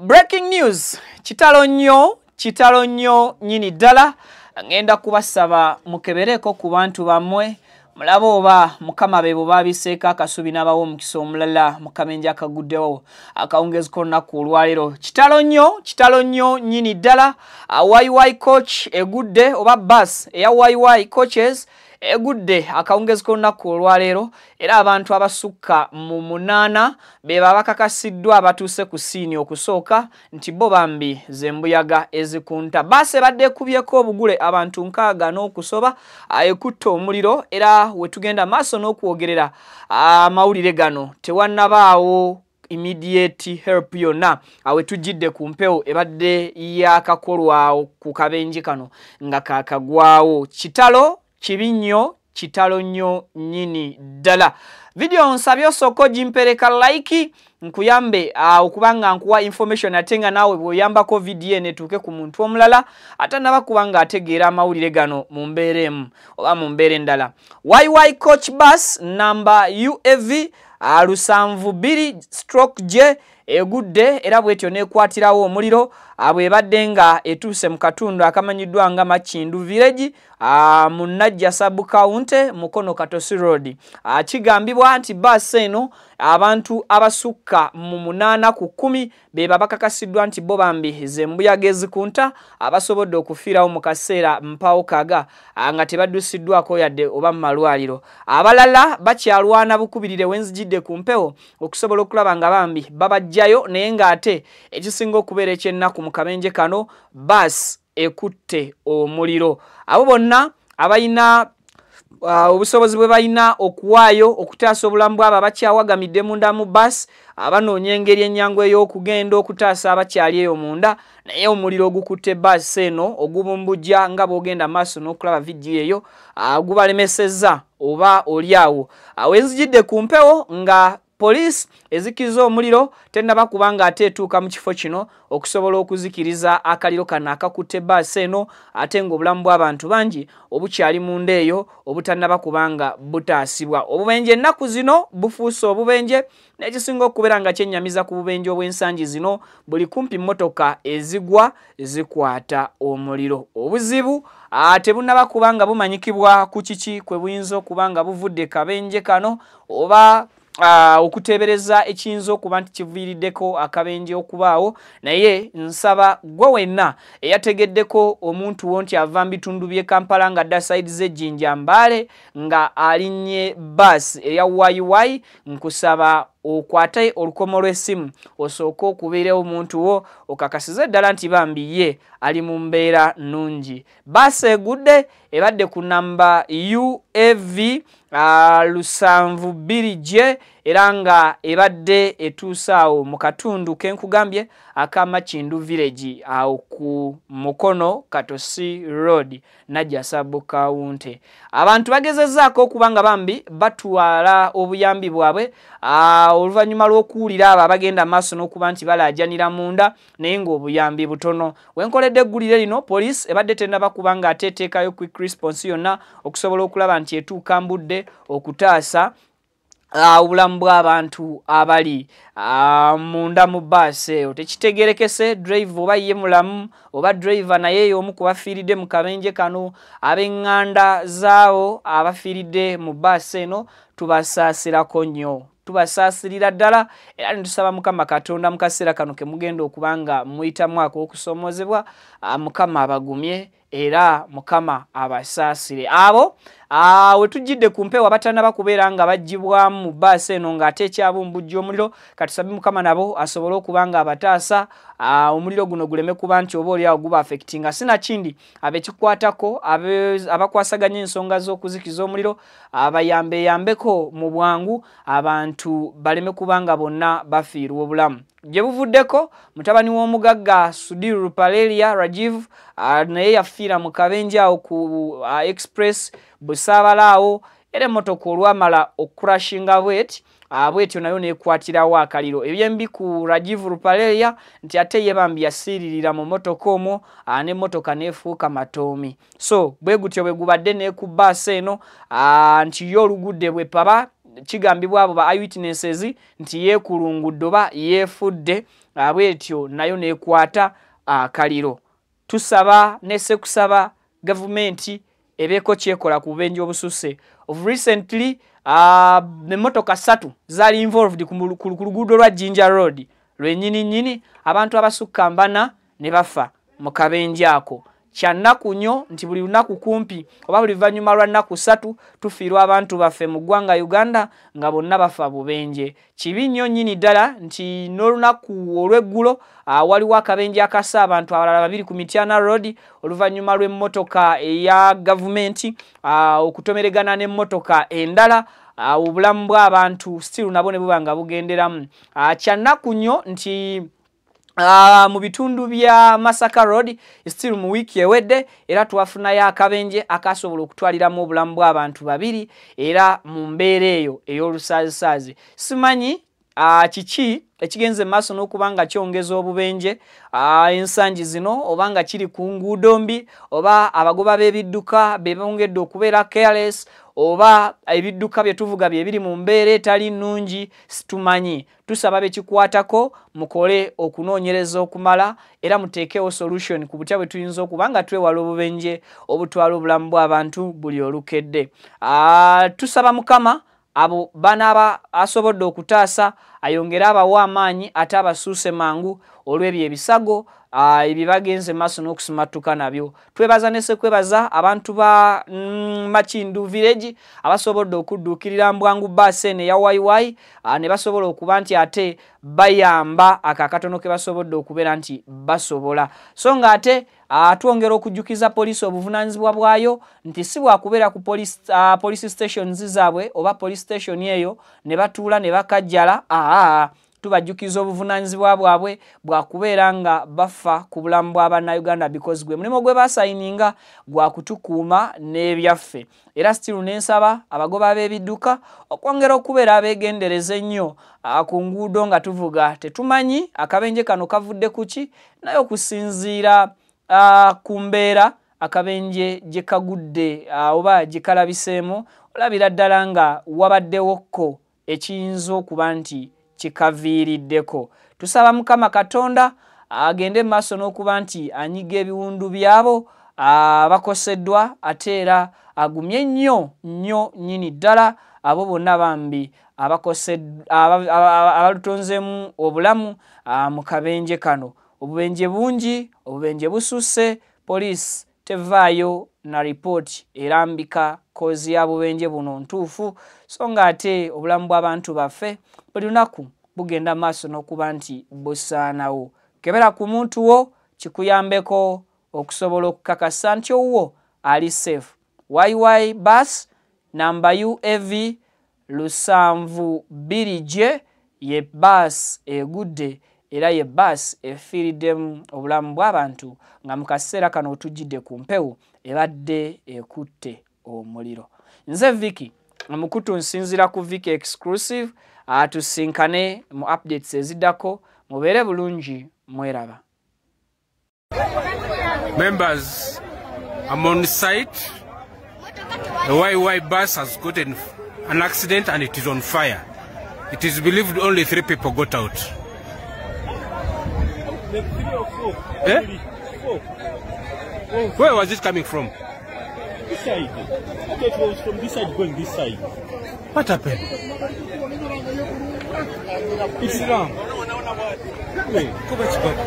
Breaking news, kitalo nnyo, kitalo nnyo nnyini ddala. Ngenda kubasaba mukebereko ku bantu bammwe, mulabe oba Mukama be baabiseeko akasubi n'abawa omukisa omulala mu kabenje akaguddewo akawungeezi k'olunaku olwaleero. Kitalo nnyo, kitalo nnyo nnyini ddala. YY Coach egudde, oba bus eya YY Coaches egudde akawungeezi k'olunaku olwaleero, era abantu abasukka mu 8 be bakakasiddwa abatuuse ku siini okusooka nti bo bambi zembuyaga ezikunta. Baasi ebadde ekubyeko obugule abantu 60 n'okusoba ekutte omuliro, era we tugenda maaso n'okwogerera amawulire gano tewannabaawo immediate help yonna. Awe tujjidde ku mpewo ebadde yakakolwawo ku kabenje kano nga kakagwawo. Kitalo kibi nnyo, kitalo nnyo nnyini ddala. Video nsabye osooka ogimpereka like nkuyambe okubanga nkuwa information, ate nga naawe bw'oyambako video eno etuuke ku muntu omulala atannaba kuba nga ategeera amawulire gano mu mbeera emu oba mu mbeera endala. YY Coach Bus namba UAV 72/J egudde era bwetyo neekwatirawo omuliro bw'ebadde nga etuuse mu katundu akamanyiddwa nga Makindu Village mu Najja Sub County, Mukono Katosi Road. Kigambibwa nti baasi eno abantu abasukka mu 8 ku 10 be bakakasiddwa nti bo bambi zembuyaga ezikunta abasobodde okufiirawo mu kaseera mpawo kaga nga tebaddusiddwako yadde oba mu malwaliro. Abalala bakyalwana bukubirire wenzijidde ku mpewo okusobola okulaba nga bambi babajjayo, naye ng'ate ekisinga okubeera ekyennaku mu kabenje kano baasi ekutte omuliro. Abo bonna abalina obusobozi bwe balina okuwaayo okutaasa obulamu bw'abo abakyawagamidde munda mu baasi, abanoonya engeri ennyangu ey'okugenda okutaasa abakyali eyo munda, naye omuliro ogukutte baasi eno ogubumbujja nga bw'ogenda maaso n'okulaba vidiyo eyo gubalemesezza oba oli awo. Wenzijidde ku mpewo nga poliisi ezikiza omuliro tennaba kubanga ate etuuka mu kifo kino okusobola okuzikiriza akaliro kano akakutte baasi eno, ate ng'obulamu bw'abantu bangi obukyali munda eyo obutannaba kubanga butaasibwa. Obubenje ennaku zino bufuuse obubenje, n'ekisinga okubeera nga kyennyamiza ku bubenje obw'ensangi zino, buli kumpi mmotoka ezigwa zikwata omuliro. Obuzibu tebunnaba kubanga bumanyikibwa ku kiki kwe buyinza okuba nga buvudde kabenje kano, oba okuteebereza ekiyinza okuba nti kiviiriddeko akabenje okubaawo. Naye nsaba gwe wenna eyategeddeko omuntu wo nti ava mu bitundu by'e Kampala nga dda side z'Ejjinja Mbale nga alinnye baasi eya YY, nkusaba okwate olukomo lw'essimu osooke okubeerewo omuntu wo okakasize ddala nti bambi ye ali mu mbeera nnungi. Baasi egudde ebadde ku namba UAV 72J era nga ebadde etuuse awo mu katundu ke nkugambye aka Makindu Village awo ku Mukono Katosi Road, Najja Sub County. Abantu bagezezzaako okuba nga bambi batwala obuyambi bwabwe oluvannyuma lw'okuwulira abo abagenda maaso n'okuba nti balaajanira munda, naye ng'obuyambi butono. Wenkoledde eggulire lino, poliisi ebadde tennaba kuba nga ate eteekayo quick response yonna okusobola okulaba nti etuuka mbudde okutaasa obulamu bw'abantu abali munda mu baasi eyo. Tekitegeerekese driver oba ye mulamu oba driver naye y'omu ku bafiiridde mu kabenje kano. Ab'eŋŋanda zaabo abafiiridde mu baasi eno tubasaasirako nnyo, tubasaasirira ddala, era ne tusaba Mukama Katonda mu kaseera kano ke mugenda okuba nga muyitamu ak'okusomoozebwa, Mukama abagumye era Mukama abasaasire. Abo we tujjidde ku mpewo abatannaba kubeera nga baggyibwamu mu baasi eno ng'ate ekyabumbujja omuliro, katusabe Mukama nabo asobole okuba nga abataasa omuliro guno guleme kuba nti oba oli awo guba affectinga. Sinakindi abekikwatako abakwasaganya ensonga z'okuzikiza omuliro abayambeyambeko mu bwangu abantu baleme kuba nga bonna bafiirwa obulamu. Gye buvuddeko mutabani w'omugagga Sudhir Ruparelia Rajiv naye yafiira mu kabenje awo ku Express Busaabala awo, era emmotoka olwamala okukurashinga bweti bwetyo nayo neekwatirawo akaliro. Ebyembi ku Rajiv Ruparelia nti ate ye bambi yasiiririra mu mmotoka omwo n'emmotoka n'efuuka matoomi. So bwe gutyo bwe gubadde ne ku baasi eno nti yo olugudde bwe paba Kigambibwa abo ba eyewitnesses nti yeekulungudde oba yeefudde, bwetyo nayo neekwata akaliro. Tusaba nesekusaba gavumenti ebeeko kyekola ku bubenje obususse. Of recently emmotoka 3 zaali involved ku luguudo lwa Jinja Road lwennyini nnyini, abantu abasukka mbana ne bafa mu kabenje ako. Kyannaku nnyo nti buli lunaku kumpi oba buli luvannyuma lwa nnaku 3 tufiirwa abantu baffe mu ggwanga Uganda nga bonna bafa bubenje. Kibi nnyo nnyini ddala nti n'olunaku olw'eggulo waliwo akabenje akassa abantu abalala 2 ku Mityana Road oluvannyuma lw'emmotoka eya gavumenti okutomeregana n'emmotoka endala. Obulamu bw'abantu still nabo ne buba nga bugenderamu. Kyannaku nnyo nti mu bitundu bya Masaka Road still mu wiiki ewedde era twafunayo akabenje akasobola okutwaliramu obulamu bw'abantu 2 era mu mbeera eyo ey'olusaazisaazi. Simanyi kiki ekigenze maaso n'okuba nga kyongeza obubenje ensangi zino, oba nga kiri ku nguudo mbi, oba abagoba b'ebidduka be bongedde okubeera careless, oba ebidduka bye tuvuga bye biri mu mbeera etali nnungi, situmanyi. Tusaba bekikwatako mukole okunoonyereza okumala era muteekewo solution ku butya bwe tuyinza okuba nga twewala obubenje obutwala obulamu bw'abantu buli olukedde. Tusaba Mukama abo banaaba asobodde okutaasa ayongere abawe amaanyi ate abasuuse mangu olw'ebyo ebisago ebibagenze maaso n'okusimattuka nabyo. Twebaza ne sekwebaza abantu ba Makindu Village abasobodde okudduukirira mbwangu baasi eno eya YY ne basobola okuba nti ate bayamba ako akatono ke basobodde okubeera nti basobola. So nga ate twongera okujjukiza poliisi obuvunaanyizibwa bwayo nti si bwakubeera ku police stations zaabwe oba police station eyo ne batuula ne bakajjala. Tubajjukiza obuvunaanyizibwa bwabwe bwakubeera nga bafa ku bulamu bw'abannayuganda because gwe mulimu gwe basayininga gwa kutukuuma n'ebyaffe. Era still nensaba abagoba b'ebidduka okwongera okubeera abeegendereza ennyo ku nguudo nga tuvuga. Tetumanyi akabenje kano kavudde ku ki, naye okusinziira ku mbeera akabenje gye kagudde oba gye kalabiseemu, olabira ddala nga wabaddewokko ekiyinza okuba nti kikaviiriddeko. Tusaba Mukama Katonda agende maaso n'okuba nti anyiga ebiwundu byabo abakoseddwa, ate era agumye nnyo nnyo nnyini ddala abo bonna bambi abalutonzeemu obulamu mu kabenje kano. Obubenje bungi, obubenje bususse, poliisi tevaayo na ripooti erambika kozi ya bubenje buno ntuufu, so nga ate obulamu bw'abantu baffe buli lunaku bugenda maaso n'okuba nti busaanawo. Kebera ku muntu wo kikuyambeko okusobola okukakasa nti owuwo ali safe. YY bus namba UAV 72J ye bus egudde era ye bus efiiriddemu obulamu bw'abantu nga mu kaseera kano otujjidde ku mpewo ebadde ekutte omuliro. Nze Vicky omukutu nsinziira ku Vicky Exclusive. Tusinkane mu updates eziddako. Mubeere bulungi, mweraba. Members, I'm on site. The YY bus has gotten an accident and it is on fire. It is believed only 3 people got out. 3 or 4. Eh? 4. Where was it coming from? This side. Okay, it was from this side going this side. What happened? It's wrong. Wait, go back to God.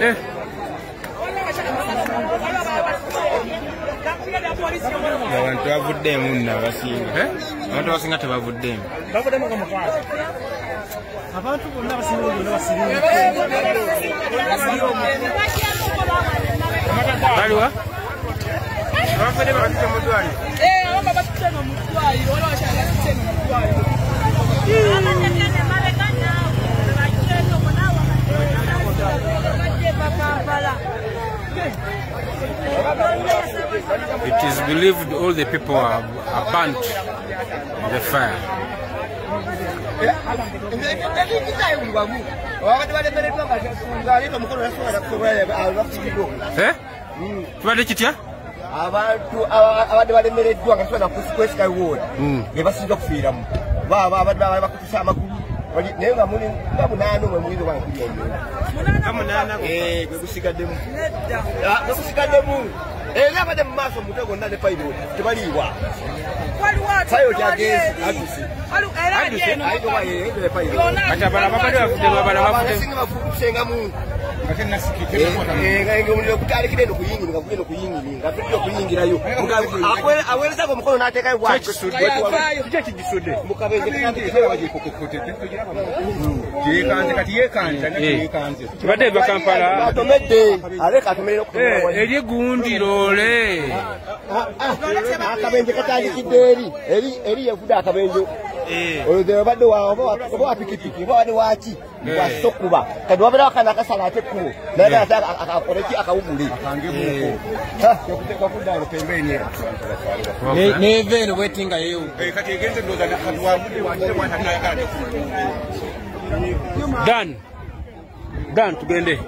Eh? Abantu bavuddemu nno abasinga. Abantu abasinga tebavuddemu. Abantu bonna abasinga bonna basinga. Baliwa? Bavudde bakatutte mu ddwaliro. Abamu batutte mu ddwaliro, waliwo abakyala batutte mu ddwaliro. It is believed all the people are burnt in the fire. Kibadde kitya? Abantu abadde balemereddwa nga tusobola kwesika ward be basinga okufiiramu. Abadde bakutusa amagulu naye nga muli nga munaana mwe muyinza oba nkulyonyola gwe gusigaddemu. Gwe gusigaddemu era abadde mu maaso omutwe gwonna ne pilot tebaliiwa. Pilot agenze adduse. Kati abalala babadde bafudde abalala bafudde. Abasinga bafuusengamu. Omuliro gutandikira eno kuyingini nga gugenda okuyingini nga tujja okuyingirayo. Aweerezako omukono n'ateekayo bw'atyo. Kiki ekigisudde? Kibadde eva Kampala. Atomedde aleka atomerera okutomera. Eri gundi loole. Akabenje katandikidde eri eri yevudde akabenje. Oyo babadde oba wa pikipiki oba babadde waki wasokuba kati wabeerawo akaana akasala ate ekkubo naye ate akoleki akawugule. Neva eno bweti nga yeewu. Dan tugende.